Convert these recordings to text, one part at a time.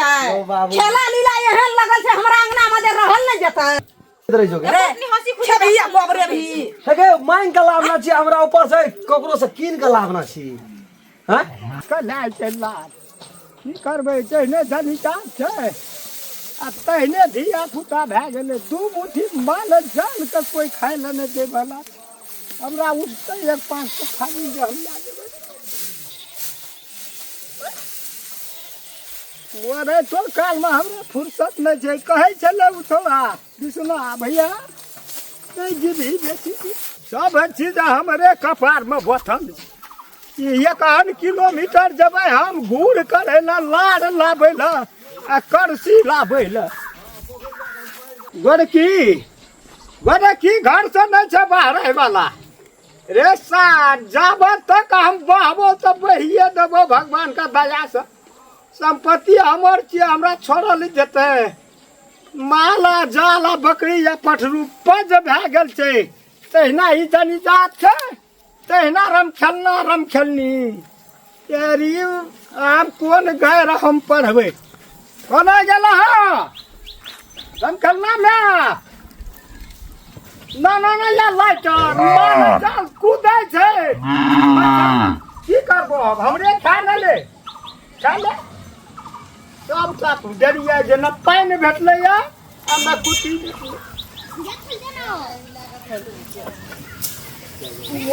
जेतै यौ बाबू। खेला लीला एहन लगल छै हमरा अंगना मे जे रहल नहि जेतै रहै छौ गे? रे अपनी हंसी खुशी खेबही आ गोबरे भी हे गे मांगि के लाबना छी हमरा ऊपर से ककरो से कीन के लाबना छी हैं कलाइ छै लाभ की करबै जहिने धनिका छै आ तहिने धिया पुता भए गेलै दू मुट्ठी माल जान के कोइ खाय लए नहि दैवला हमरा उठतै एक पाँच सए खाली जे हम लए जेबै अरे तो कालमे हमरा फुर्सत नहि छै कहै छलै ओ छौड़ा विष्णु भैया नहि जीबही बेसी सब चीज हमरे कपारमे बथल छै ई एकावन किलोमीटर जेबै हम घूर करै लए लार लाबै लए आ करसी लाबै लए गोरकी गोरकी घरसँ नहि छै बाहर वाला रे सार जाबत तक हम बहबो तऽ बहिए देबो भगवानके दयासँ सम्पत्ति हमर छियै हमरा छोड़ल जेतै माल आ जाल आ बकरी या पठरू पज भए गेल छै तहिना ई जनीजात छै तहिना रम खेलना रम खेलनी तेरी आब कोन गैर हम पढ़बै कोना गेल हँ रम खेलना मे ना ना ना या लाइटर माल जाल कूदै छै की करबो अब हमरे खा ने ले खा ले सबटा डरिया जे न पानि भेटलै या आ न कुटी भेटलै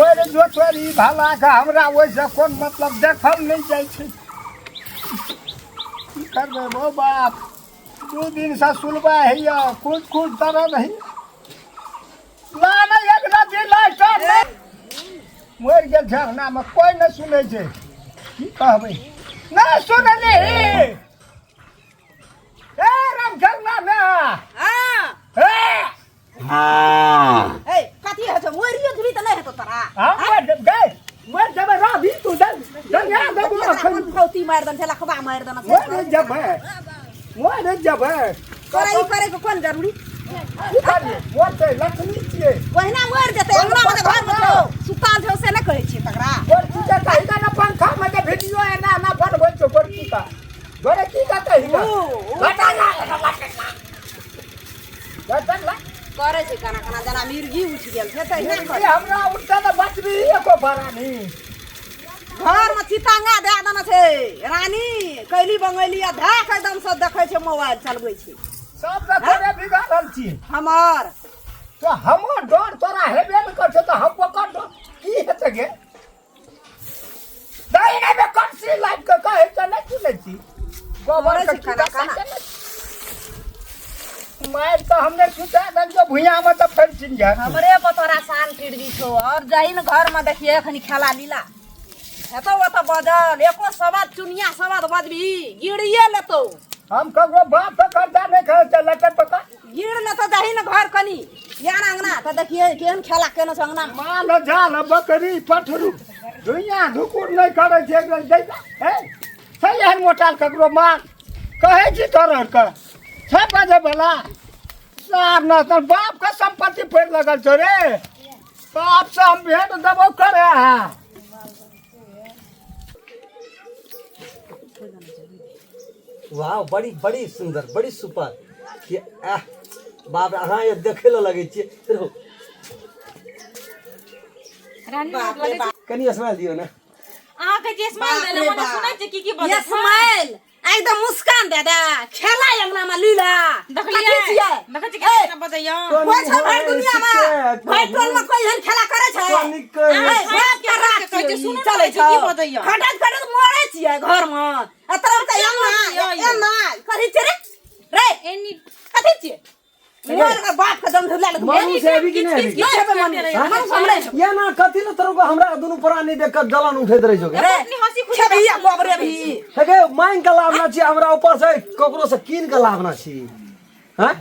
ओहि जो तोरी भलाके हमरा ओहिसँ कोन मतलब देखल नहि जाइ छै की करबै बौ बाप दू दिनसँ सुलबा होइए कुछ कुछ दर्द होइए ना ना एक राति लाइटर मरि गेल छै अंगनामे कोइ नहि सुनै छै की कहबै नहि सुनली ए रामचंद्र मे हाँ ए ए कथी होइ छै मरियो जुड़ी तऽ नहि हेतौ तोरा हम मर गए मर जब राभी तू दल दल या देबो अखन फौती मारि देने छै लखबा मारि देने छै मर जब मर जब तोरा ई करे के कोन जरूरी की करिए मरते लक्ष्मी छियै ओहिना मरि जेतै अंगना मे घर मे छौ सुतल छौ से नहि कहै छियै तकरा गोरकी का कही का ना पंखा में के वीडियो एना एना बनबै छौ गोरकी का गोरकी का कही का लटा ला लटा ला करै छै केना केना जेना मिर्गी उठि गेल छै तहिना मिर्गी करै हमरा उठता तऽ बचबी एको बड़ा नहीं घर मे चितांगा दए देने छै रानी कैली बंगैली आ धए के एकदम सब देखै छै मोबाइल चलबै छै सब तऽ तोरे बिगाड़ल छी हमर तो हमर डर तोरा हेबे ने कर छै तऽ हम ओकर डर की हेतै गे दही नहि करसी लाइफ के कहै छै नहि सुनै छी गोबर करै के छै कीड़ा खाना, काटै नहि। मारि तऽ हमने सुता देलियौ भुइयामे तऽ फेर चिन्ह जायत हमरे पर तोरा शान टिरबी छौ और जाहि ने घर में देखिए एखन खेला लीला हेतौ ओतऽ बजल एको शब्द चुनिया शब्द बजबी गिड़िए लेतौ हम ककरो बाप के कर्जा नहि खाइ छै लटर पकड़ गिड़ लेतौ जाहि ने घर कनी यार अंगना तऽ देखिए केहन खेला केने छौ अंगना में माल जाल बकरी पठरू दुनिया धुकुर नहि करै छै एक बेर दै हे छै एहन मोटाल ककरो माल कहै छी तोरा आरके छै बजै बला सार न तोर बापके सम्पत्ति पड़ि लगल छौ रे बापसँ हम भेंट देबो करे वाह बड़ी बड़ी सुंदर बड़ी सुपर कि आह बाप रे अहाँ ये देखे लए लगै छियै रहू रानी बाप रे बाप कनि स्माइल दियौ ने अहाँके जे स्माइल बाप देले रे मने बाप। सुनै छै की की बजै छै स्माइल एकदम मुस्कान दे दे खेला अंगना में लीला देखलियै कथी छियै? देखै छी केना बजैया कोइ छै भरि दुनिया में भरि टोल में कोइ एहन खेला करै छै कनि कनि ए, बाप के राख कहै छै, छियै, सुनू ने चलै की छौ बजैया। खटैत खटैत मरै छियै घर में आ तोरा के एना छियै यौ? एना कथी छियै रे रे एनी कथी छियै मर के बाप के दम धुला लग मनु से अभी कि नहि अभी नहि हेबै मनु मनु हमरे हेबै। या ना कथी ले तोरो को हमरा दुनू प्राणी देख के जलन उठैत रहै छौ गे? रे अपनी हंसी खुशी खेबही आ गोबरे भी हे गे मांगि के लाबना छी हमरा ऊपर से ककरो से कीन के लाबना छी हैं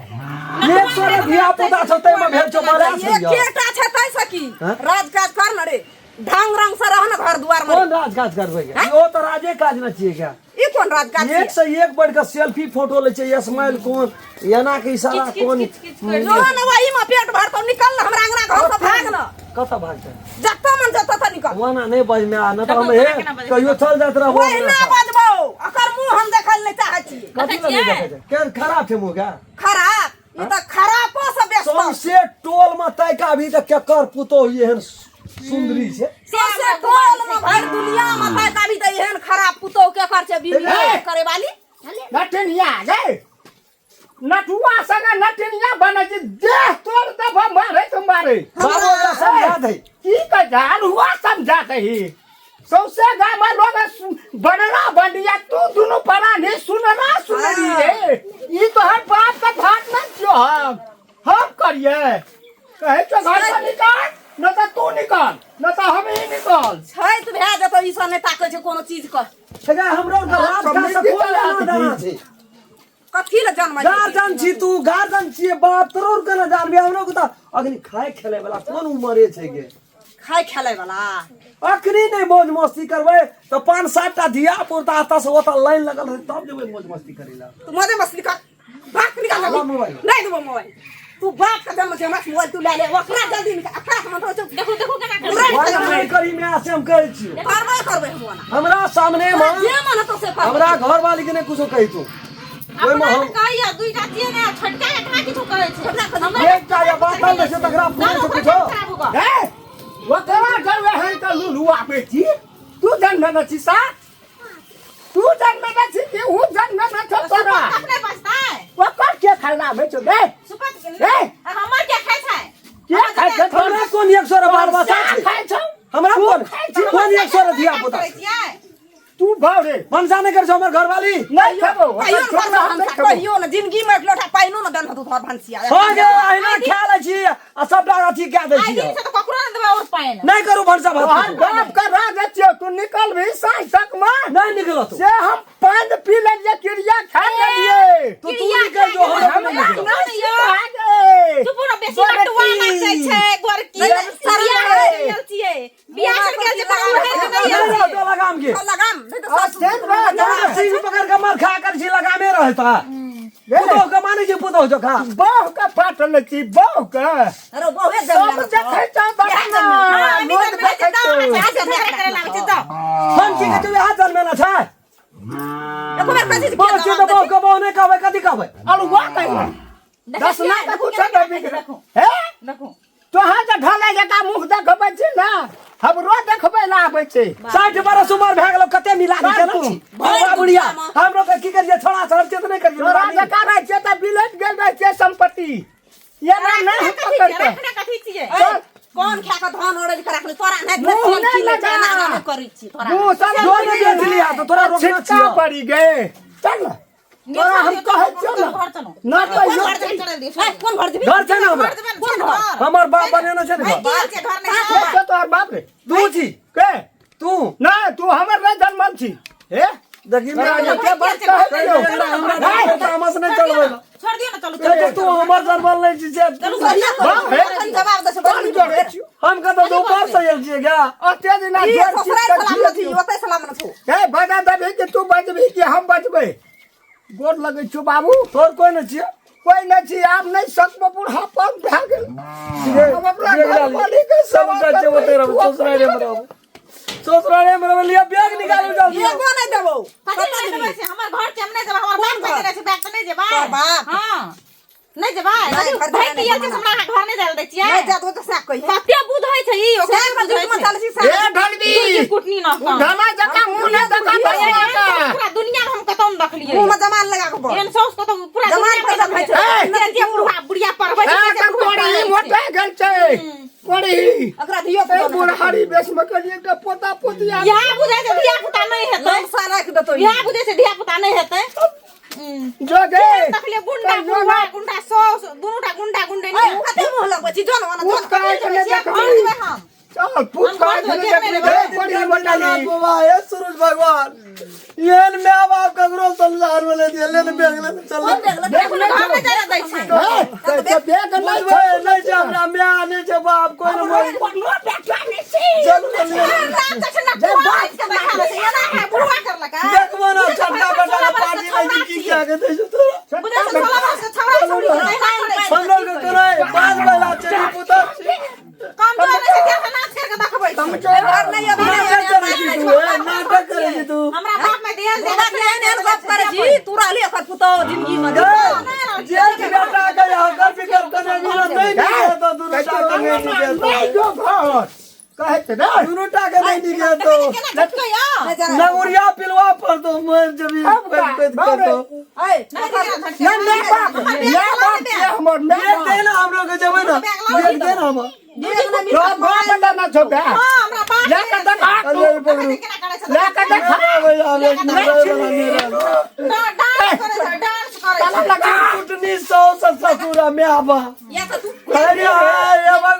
एक तोरे धिया पुता छौ ताहिमे भेल छौ मरा छै यौ। एकेटा छै तै से की हाँ? राज काज कर न रे ढंग रंग से रह न घर दुआर में कोन राज काज करबै गे? इहो तऽ राजे काज ने छियै गे ई कोन राज काज एक से एक बढ़ के सेल्फी फोटो लै छै स्माइल कोन एना के इशारा किच, किच, कोन किच, किच करि जो न वही में पेट भरतौ निकल न हमरा अंगना घर से भाग न कतऽ भागतै जतऽ मन जतऽ तऽ निकल ओना नहि बजमे आ न तऽ हम देखो, हे केना केना बजै कहियो चल जाइत रहबो वही ना बजबौ अकर मुंह हम देखल नहि चाहै छियै कथी लए नहि देखै छै केहन खराब छै मुँह के खराब ई तऽ खरापो से व्यस्त सौंसे टोल में तैका अभी तक केकर पुतोह एहन सुंदरी छै सौंसे टोल में भरि दुनिया में तैका अभी तऽ एहन खराब पुतोह केकर छै बीवी करे वाली नटिनिया गे नटुआ संगे नटिनिया बनै छै देह तोड़ देबो मारे तो मारे बाबू ओकरा समझा दे की कहै छै अनहुआ समझा दही सौंसे गाम लोग बनरा बंडिया तू दुनू प्राणी सुनरा सुनरी रे ई तोहर बाप के भात न छियो हम करिए कहै छौ घर से निकाल न तऽ तू निकाल न तऽ हम ही निकाल छैत भए जेतौ ई सब नहि ताकै छै कोनो चीज के हेगा हमरो के राज खा से कोन लेना देना छै कथी लए जन्म गार्जन छी तू गार्जन छियै बाप तोरो के ना जानबी हमरो के तऽ अखनी खाय खेले वाला कोन उमरे छै गे खाय खेलै वाला अखनी नहि मौज मस्ती करबै तऽ पाँच सात टा धिया पुता एतऽ से ओतऽ लाइन लगल रहै तब जेबै मौज मस्ती करै लए तू मजे मस्ती कर बाप निकाल ला मोबाइल। नहीं देबो मोबाइल तू बाप के जन्म छै हमरा से मोबाइल तू ले ले ओकरा जल्दी निकाल ओकरा हम तो चुप देखू देखू केना करै पूरा भाई नहि करी मैं से हम कहै छियौ करबै करबै हम ओना हमरा सामने तोरा मे जे मन हेतौ से करबै हमरा घरवाली के नहि कुछो कहै तू ओहिमे अपना हम तऽ कहैया दुईटा छियै ने छोटका के कहाँ किछो कहै छै छोटका के हमरा एकटा या बातल दै छै तकरा पूरे ना, से ओकरा कुछो खराब होगा हे ओकरा जरूर है तऽ लुलुआ बेटी तू जन्म न छी सा तू जन्म न छी कि ऊ जन्म न छौ तोरा सुपत अपने बचतै ओकर के खाना छौ बे सुपत हे हमर के खाइ छै के खाइ छै हमरा कोन एक सौ बाल बच्चा छै खाइ छौ हमरा कोन कोन एक सौ धिया पुता करै छै छियै तू भाव रे भनसा नहि करै छौ हमर घरवाली नहीं खेबो कहियो न करबो भनसा कहियो न जिंदगी में एक लोटा पाइनो न देन हेतौ तोहर भनसिया हो गे अहिना खा लै छी आ सबटा अथी कए दै आइ छी दिन से तऽ ककरो नहि देबै और पानि नहि करू भनसा भात तोहर किछो। बाप के राज छियौ तू निकल भी साँझ तक में नहि निकलत से हम पानि पी लेलियै क्रिया खा लेलियै तो तू निकल जो हमरा हमरा नहि निकलत नहि सिखा चुप रह बेसी लटुआ नाचै छै गोरकी नहि, शरम बियाह नहि। चलि गेल छियै बियाह चलि गेल छै पर उड़ै के नहि नहि आबै रहतो लगाम के तो लगाम नहीं तो सासु चल बा, तोरा सीढ़ी पकड़ के मार खा कर छी लगामे रहता पुतोह के मानै छी पुतोह जोखा बहु के पाटल छी बहु के अरे बहुए सब जन्म देखै छौ बड़ा लोग देखै छौ करे लागै छै तऽ हम की कहै छी वएह जन्मेला छै एको बेर कहै छी बहु छी तऽ बहु के बहु नहि कहबै कथी कहबै अलुआ कहियो दस ना देखू छ देखू हे देखू तोहाँ जे ढलै जकाँ मुख देखबै छी ने हमरो देखबै लए आबै छै 60 बरस उमर भए गेलो कते मिला दी केना छी बाबा बुढ़िया हमरो के की करिए छोड़ा छोड़ के नहि करिए तोरा जकाँ रहै छियै तऽ बिलट गेल रहै छियै सम्पत्ति एना नहि हम पकड़तै रखने कथी छियै चल कोन खा के धान ओढ़ के रखले तोरा नहि मुँह नहि लगा। ना करै छी तोरा मुँह सब जोर में बेच लिया तो तोरा रोकना छिटका छियो पड़ी गे चल ने तोरा हम कहै छियौ ने घर चलू ना कहियो घर चलू चलल दियौ ए, कोन घर जेबही घर छै ने हमरा कोन घर हमर बाप बनेने छै ने घर की छै घर नहि के छौ तोहर बाप रे तू छी के तू नहि तू हमर नहि जन्मल छी हे देखी तोरा हमरा के बात कहै छियौ हमरा तामस नहि चलबै छोड़ दियौ ने चलू कहै तू हमर जन्मल नहि छी से बढ़िया बाप हे अखन जवाब दै छै कोन जोड़ै छियौ हम कतौ दोपहर से आयल छियै गा ओते दिना ई जोड़ ससुराल छी सलाम न छी ओतै सलाम न छौ हे बजा देबही कि तू बजबही कि हम बजबै गोर लगै छौ बाबू तोर कोइ नहि छियै कोइ नहि छी आब नहि सकबो बुढ़ापा भए गेल हम अपना घरवाली के सब सेवा छै करबै, ओते रहब तू अपना ससुराले मे रहब ससुराले मे रहब लिअ बैग निकालू जल्दी एगो नहि देबौ कथी नहि देबै से हमर घर छै हम नहि जेबै हमर बाप कहै रहै छै बैग तऽ नहि जेबै तोहर बाप? हँ नहि जेबै नहि, घर भागि नहि गेल छै जेबै। हमरा अहाँ घर नहि जाय दै छियै नहि जात तऽ साफ कहिए कते बुझै छै ई ओकरा साफ बुझै झूठ छै मचाल छी हे साफ ढलबी दुर्गी कुटनी न उ ढला जकाँ मुँह नहि देखा बसुआ के पूरा दुनिया में हम कतौ न रखलियै मुँह में जमान लगा के बोल एहन साउस कतौ पूरा जमान दुनिया में पर रखलियै। छै। जे जे बुढ़ा बुढ़िया पढ़बै हे छै से तऽ बुढ़ा कोड़ी पढ़ै छै। मोटा गेल छै कोड़ी ओकरा धियो ए बुढ़ारी बेस में कहलियै एकटा पोता पोती आ इएह बुझै छै धिया पुता नहि हेतै लमसा राखि देतौ ई। इएह बुझै छै धिया पुता नहि हेतै जो गे देखलियै गुंडा कहियो बुढ़वा ना। गुंडा साउस दुनूटा गुंडा गुंडे ए, कते मुँह लगबै छी जोन ओना पूछ जोन काहे के नहि घर देखबही जेबै हम चल पूछ काहे के नहि देखबही गे कोड़ी मोटा ली बाबा हे सूरज भगवान एहन my बाप ककरो संसार में नहीं दिए ले बैग ले चल देखू ने घर नहि जाय दै छै हे तऽ बैग नहि बुझबै नहि छै हमरा my नहि छै बाप कोइ नहि मोर कोनो बेटा नहि छै चल चल देखबो ना छोटका बेटा के पार्टी लै छी की क्या के दै छै तोरा हमरा के कोना पांच महिला छै नी पुतर छी घर नहि अभी नाटक करै छी तू ए, नाटक करै छी तू हमरा बाप में ध्यान एहन एहन गप करै छी तू रहली एकर तोहर पुतोह जिंदगी में जेठ बेटा के हकर फिकर कने मिलत नहीं निकले तो दुनू टा के नहीं निकले नहीं जो घर कहै छै ने दुनू टा के नहीं निकले तो केना झटकै या नगुरिया पिलवा पर तो मर जबी पैद पैद कर तो ऐ नहीं my बाप my बाप के हमर my देख बाप दे ना हम लोग के जेबै ना देख दे ना हम तो बाप लेना छौ बे हां हमरा बाप ले के देखा तू अरे पकड़ू केना करै छै ले के देखा भैया डांस करै छै डांस करै ताला छै लगा कुटनी सौ ससुरा में आबा या तऽ तू अरे हे भगवान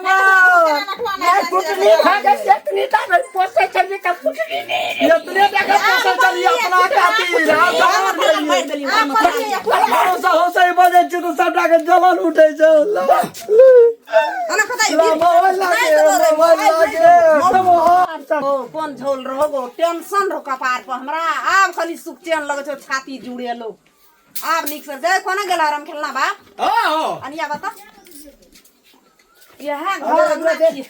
नहीं कुटनी खा के इतनी टा नहीं पोसे चली का कुटनी नहीं इतने टका पैसा चली अपना खातिर हम मारि देली भरोसा हो सही बजै छी तऽ सबटा के जलन उठै छै ओना कतै मोबाइल लागे मोबाइल लागे ओ कोन झोल रहो गो टेंशन रहो कपार पर हमरा आब खाली सुख चैन लगै छौ छाती जुड़ेलो आब नीक से जाय कोना गेल आराम खेलना बाप हां अनिया बता इएह घर अंगना छी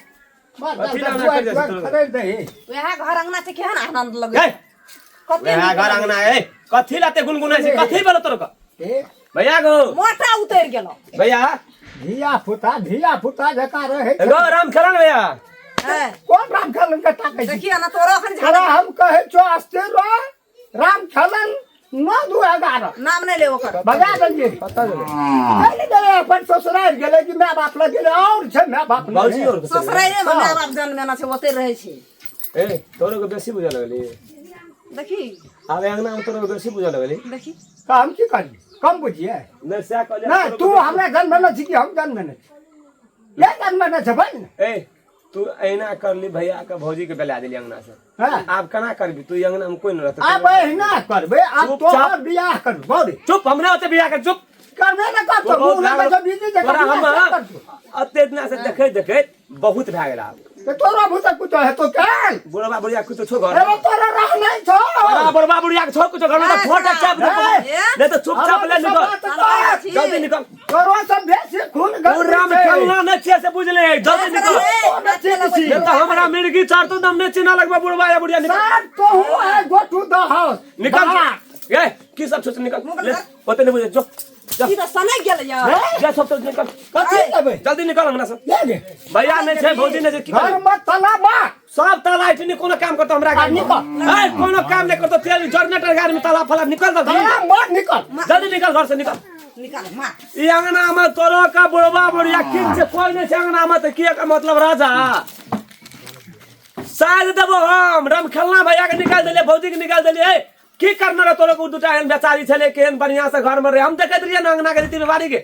खरीद दही इएह घर अंगना छै केहन आनंद लगै ए कते वएह नीक घर अंगना ए कथी लाते गुनगुनाइ छै कथी बोलो तोर ए भैया गो मोटा उतरि गेलो भैया धिया पुता धिया पुता जकाँ रहै छै गो राम खेलन भैया हैं, कोन राम खेलन के ताकै छी देखिए ना तोरो अखन अरे झाड़ा हम कहै छौ अस्थिर रह राम खेलन 9 2 11 नाम नहि ले ओकर बजा देलियै पता गेलै चलि गेलै अपन ससुरारि गेलै कि my बाप लग गेलै और छै my बाप नहि। बाबूजी और ससुराइरे मे my बाप जन्मेना छै ओते रहै छै ए तोरो के बेसी बुझा लगली देखी आबे अंगना में तोरो के बेसी बुझा लगली देखी तऽ हम की करी कम बुझिए नहीं सएह कहलियै नहि तू हमरा जन्मेने छी कि हम जन्मेने छी ये जन्मेने छै बहिन ए तू एना करली भैया के भौजी के बेला देली अंगना से हाँ। आब केना करबी तू अंगना में कोई न रहत आब एहिना करबै आब चुपचाप। तोहर बियाह करबै रे चुप हमरा ओते बियाह कर चुप करबे ने करतो बहुत मुँह भए लगबै गेल। छौ बिजी जकाँ तोरा हम बियाह करतो अते दिना से देखैत देखैत बहुत भए गेल आब तऽ तोरा भूत कुछो हेतो काल बुढ़बा बुढ़िया कुछो छो घर अरे तोरा रह नहीं छौ तोरा बुढ़बा बुढ़िया के छो कुछो घर में तो फोट चाप नहीं तो चुपचाप ले निकल जल्दी निकल तोरा सब बेसी खून पूरा में खेलना नहीं छियै से बुझले जल्दी निकल नहीं तो हमरा मिर्गी चढ़तो दम नहीं चिन्ह लगबा बुढ़बा या बुढ़िया निकल सार तोहू है गो टू the house निकल ए की सब सोच निकल ले ओते नहीं बुझे जो जा ई तऽ सनकि गेलै यौ जा सब तो निकल कथी लेबै जल्दी निकल अंगना से ले गे भैया नहीं छै भौजी नहीं छै की घर करी? में ताला मार सब ताला ऐठनी नहीं कोनो काम करतो हमरा गाड़ी में निकल। ए कोनो काम नहीं करतो तेल जनरेटर गाड़ी में ताला फला निकल जल्दी ताला मार निकल जल्दी निकल घर से निकल निकाल मार ई अंगना में तोरो का बुढ़वा बुढ़िया किन से कोई नहीं छै अंगना में तऽ किया का मतलब राजा साज देबो हम रम खेलना भैया के निकाल देलिए भौजी के निकाल देलिए की करना रहे तोरो के उ दूटा एहन बेचारी छलै केहन बढ़िया से घर में रहे हम देखैत रहियै ने अंगना के रीति व्यवहारी के।